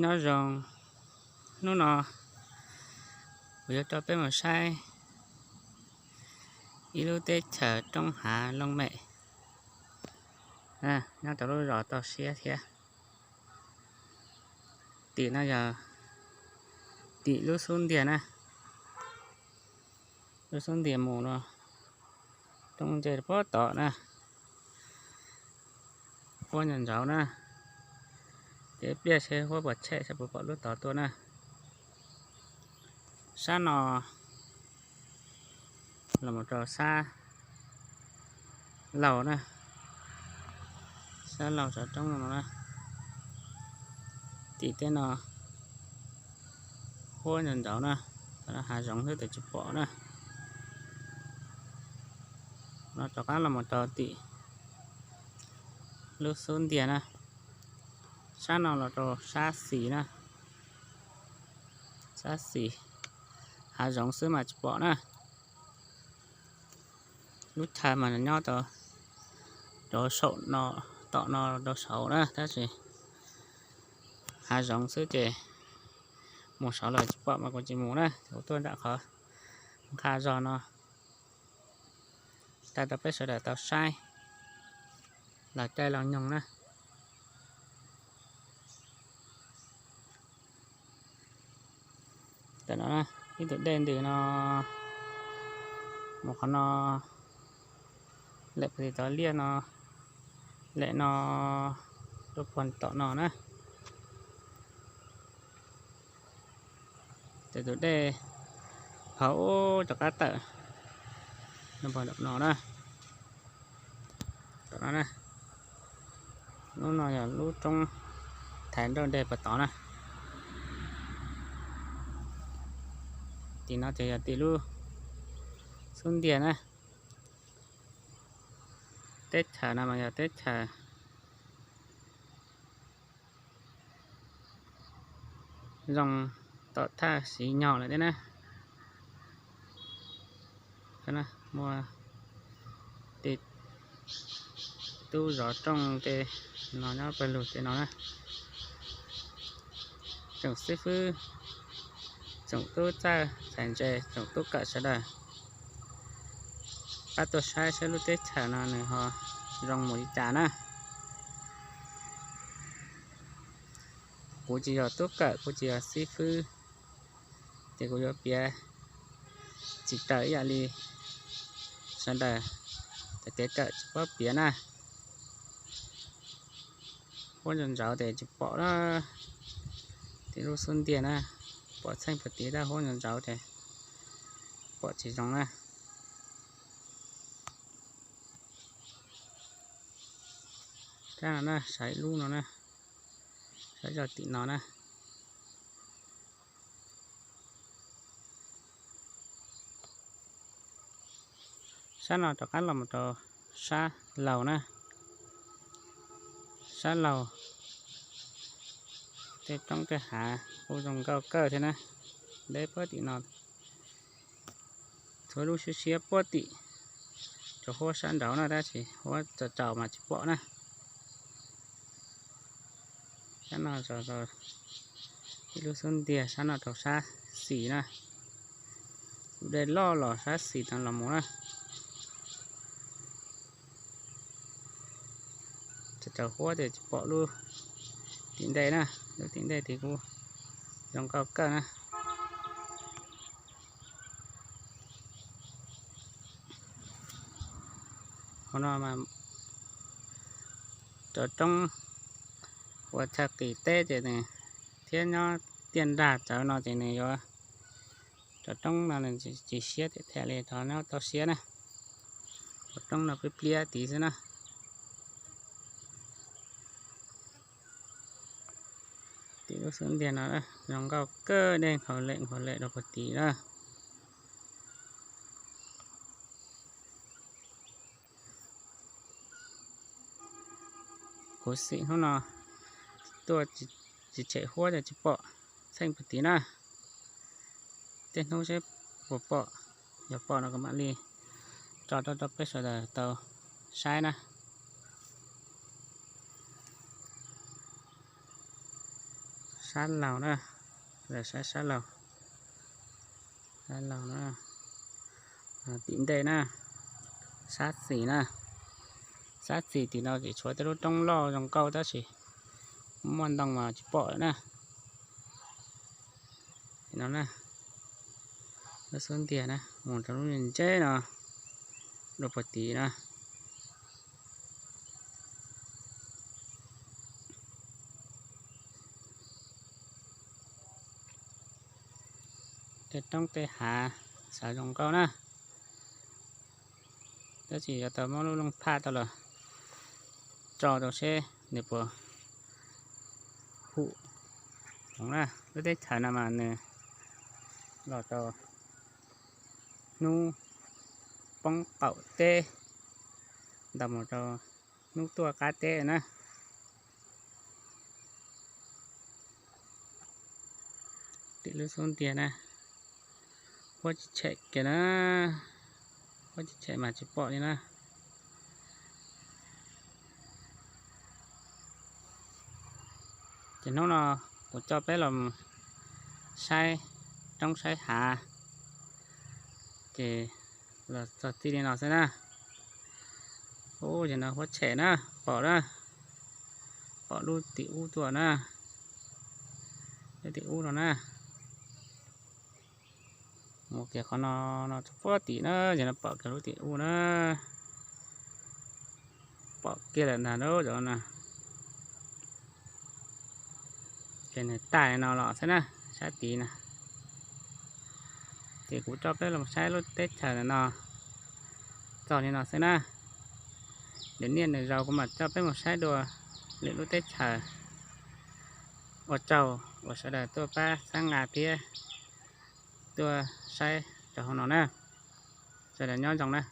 Nyob zoo, hnub no kuv yuav coj peb mus saib ib lub teb chaws roob hav looj mem nyob rau lub zos toj siab thiab. Tim no yog tim lub xub ntiag na, lub xub ntiag mus no, roob nce pob tom na, huab nco ntsaud na, ces pliaj seb huab puas tshem seb puas pom lub tod tuaj na. Sab no los mus rau sab laug na, sab laug tov roob no na, tim tej no huab nco ntsaud na, hav zoov xwb tes tsis pom na. No rov qab los mus rau tim lub xub ntiag na, sab no los rau sab xis na, sab xis, hav zoov xwb mas tsis pom na. Lub chaw mas nyob rau saum no, tom no rau saud na, tab sis hav zoov xwb ces mus saud los tsis pom mas kuv tsis mus na, kuv tuaj nram qhov nqa zog no tag rau peb sawv daws tau saib los caij los nyoog na. Tam no ib tug dej ntws no mus qhov no, lem puag tim tov liaj no, lem no, lub puag tom no na. Ces tus dej hauv rov qab tawm no puag tom no na. Tom no na, lub no yog lub roob thaiv nrauj dej puag tod na. Tim no ces yog tim lub xub ntiag na. Teb chaws no mas yog teb chaws zoo tom thaj siv nyog lawm thiab na. Muaj tej tub zov rooj tej no nyob pawg lug tej no na. Tsoom xib fwb, tsoom tub txawj txhais ntse, tsoom tub kawm sawv daws, pab tuaj saib saib lub teb chaws no nws ho zoo mus li cas na. Kuv tsis yog tub kawm, kuv tsis yog xib fwb, ces kuv yuav piav tsis raws ib yam li sawv daws tej kev kawm tsis paub piav na. Huab ntsau ntsauv ces tsis pom na, tim lub xub ntiag na, pom txheej puag tid tab huab ntsau ntsauv ces pom tsis zoo na. Sab no na, sab ib lub no na, sab zog tim no na. Sab no rov qab los mus rau sab laug na, sab laug tej roob tej hav kuj zoo nkauj kawg thiab na. Deb puag tim no, txhua lub siab siab puag tim, tsuas huab sab nraud na tab sis huab tsaus tsaus mas tsis pom na. Sab no ib lub xub ntiag, sab no rau sab xis na. Tus dej loj los sab xis no los mus na. Tsaus tsaus huab ces tsis pom lub tim ntej na, lub tim ntej tid kuj zoo nkauj kawg na. Hauv no mas cov roob uas chaw qis teb ces nws thiab nyob tiaj nrag tsawv no ces nws yuav, cov roob no nws tsis siab tiag tiag li cov nyob toj siab na. Cov roob no pliab pliab tid xwb na. Tim lub xub ntiag no zoo nkauj kawg, dej nkhaus lem nkhaus lem rau puag tid na. Kuv xim hnub no tuaj tsis tshem huab ces tsis pom txheej puag tid na. Tej hnub seb puas pom, yog pom no kuv mam li tso rau rau peb sawv daws tau saib na. Sab laug na, saib sab laug, sab laug na, tim ntej na, sab xis na, sab xis tim no ces tshuav tej lub roob loj zoo nkauj tab sis muaj ntoo mas tsis pom lawm na. No na, lub xub ntiag na mus rau lub ntseb no, dua puag tid na. Tej roob tej hav xav zoo nkauj na, tab sis yuav tau muab lub looj phaj tau los tso rau seb nws puas hum. Lub teb chaws no mas nws los rau hnub poob qaum teb ntau mus rau hnub tuaj qab teb na. Tim lub xub ntiag na, huab tsis tshem kiag na, huab tsis tshem mas tsis pom li na. Ces hnub no kuv coj peb los saib roob saib hav, ces los txog txij li no xwb na. Ub, ces no huab tshem na, pom na, pom lub tim ub tuaj na, lub tim ub no na. Mus kiag qhov no, no txog puag tim na, ces no pom kiag lub tim ub na, pom kiag lawm ntag lauj cov no. Ces nws tag li no los xwb na, sab tid na. Ces kuv coj peb los saib lub teb chaws no txog li no xwb na. Lwm niaj lwm zaus kuv mam coj peb mus saib dua lwm lub teb chaws. Ua tsaug uas sawv daws tuaj pab txhawb nqa thiab tuaj saib rau hauv no na. Sawv daws nyob zoo na.